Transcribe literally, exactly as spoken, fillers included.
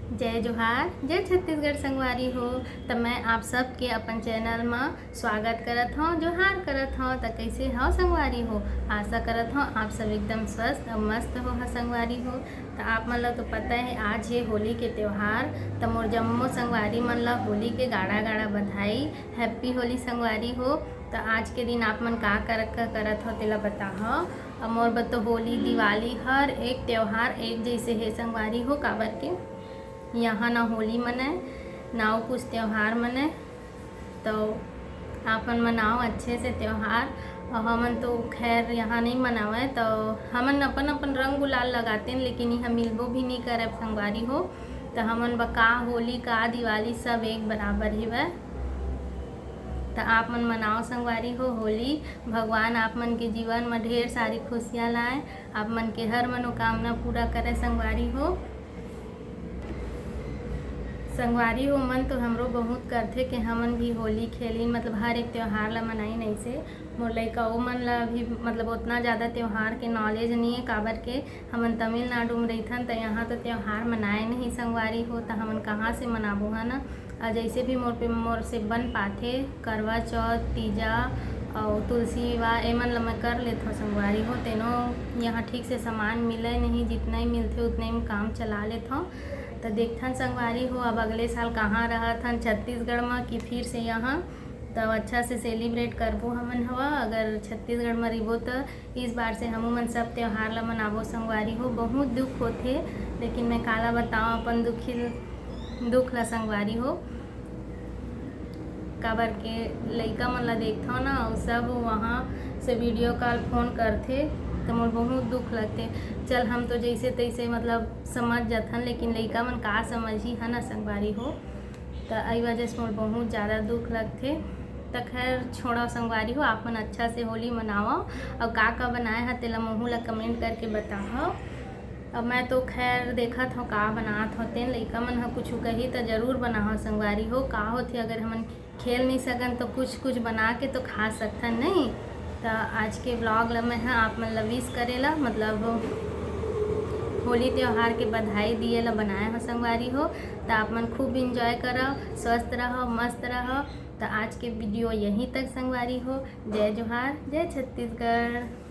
जय जोहार, जय छत्तीसगढ़ संगवारी हो। त मैं आप सबके अपन चैनल म स्वागत करत हौं, जोहार करत हौं। त कइसे हव संगवारी हो? आशा करत हौं आप सब एकदम स्वस्थ अउ मस्त हो ह संगवारी हो। त आप मन ल तो पता हे आज हे होली के त्योहार। त मोर जम्मो संगवारी मन ल होली के गाड़ा गाड़ा बधाई, हैप्पी होली संगवारी हो। त आज के दिन आप मन का करत का करत हो तेला बताहव। अउ मोर बर तो होली दिवाली हर एक त्योहार एक जइसे हे संगवारी हो, काबर के यहाँ ना होली मनय ना कुछ त्योहार मनय। तो आप मन मनाओ अच्छे से त्योहार। अउ हमन तो खैर यहाँ नहीं मनावय, तो हमन अपन अपन रंग गुलाल लगातेन, लेकिन यहाँ मिलबो भी नहीं करब संगवारी हो। तो हमन बर का होली का दिवाली सब एक बराबर हेवय। त आप मन मनाओ संगवारी हो होली। भगवान आप मन के जीवन म ढेर सारी खुशियाँ लाए, आप मन के हर मनोकामना पूरा करे संगवारी हो। संगवारी हो मन तो हमरो बहुत करथे कि हमन भी होली खेलिन, मतलब हर एक त्योहार ला मनाइन। अइसे मोर लइका ओ मन ला भी मतलब ओतना ज़्यादा त्योहार के नॉलेज नहीं है, काबर के हमन तमिलनाडु में रहिथन, त यहाँ तो त्योहार मनाए नहीं संगवारी हो, त हमन कहाँ से मनाबो, है ना? अउ जइसे भी मोर पे, मोर से बन पाथे, करवा चौथ, तीजा अउ तुलसी विवाह, एमन ल मैं कर लेथव संगवारी हो। तेनो यहाँ ठीक से सामान मिले नहीं, जितना ही मिलथे उतना ही में काम चला लेथव। त देखथन संगवारी हो, अब अगले साल कहाँ रहत हन, छत्तीसगढ़ म कि फिर से यहाँ, तब अच्छा से सेलिब्रेट करबो हमन हवा। अगर छत्तीसगढ़ म रहिबो त इस बार से हमू मन सब त्योहार ला मनाबो संगवारी हो। बहुत दुख होथे, लेकिन मैं काला बताओ अपन दुखी दुख ला संगवारी हो, काबर के लइका मन ला देखथव ना, अउ सब वहाँ से वीडियो कॉल, फोन करथे, त मोर बहुत दुख लगथे। चल, हम तो जइसे तइसे मतलब समझ जथन, लेकिन लइका मन का समझही, है ना संगवारी हो। त एही वजह से मोर बहुत ज़्यादा दुख लगथे। त खैर छोड़ो संगवारी हो, आप मन अच्छा से होली मनावव, अउ का का बनाए ह तेला महू ला कमेंट करके बताहव। अब मैं तो खैर देखत हव का बनात हव तेन, लइका मन ह कुछु कही त जरूर बनाहव संगवारी हो। का होथे अगर हमन खेल नहीं सकन त कुछ कुछ बना के तो खा सकथन नहीं। त आज के ब्लॉग ला मैं ह आप मन ला विश करे ला, मतलब होली त्योहार के बधाई दिए ला बनाए हव संगवारी हो। त आप मन खूब इंजॉय करव, स्वस्थ रहव, मस्त रहव। त आज के वीडियो यहीं तक संगवारी हो। जय जोहार, जय छत्तीसगढ़।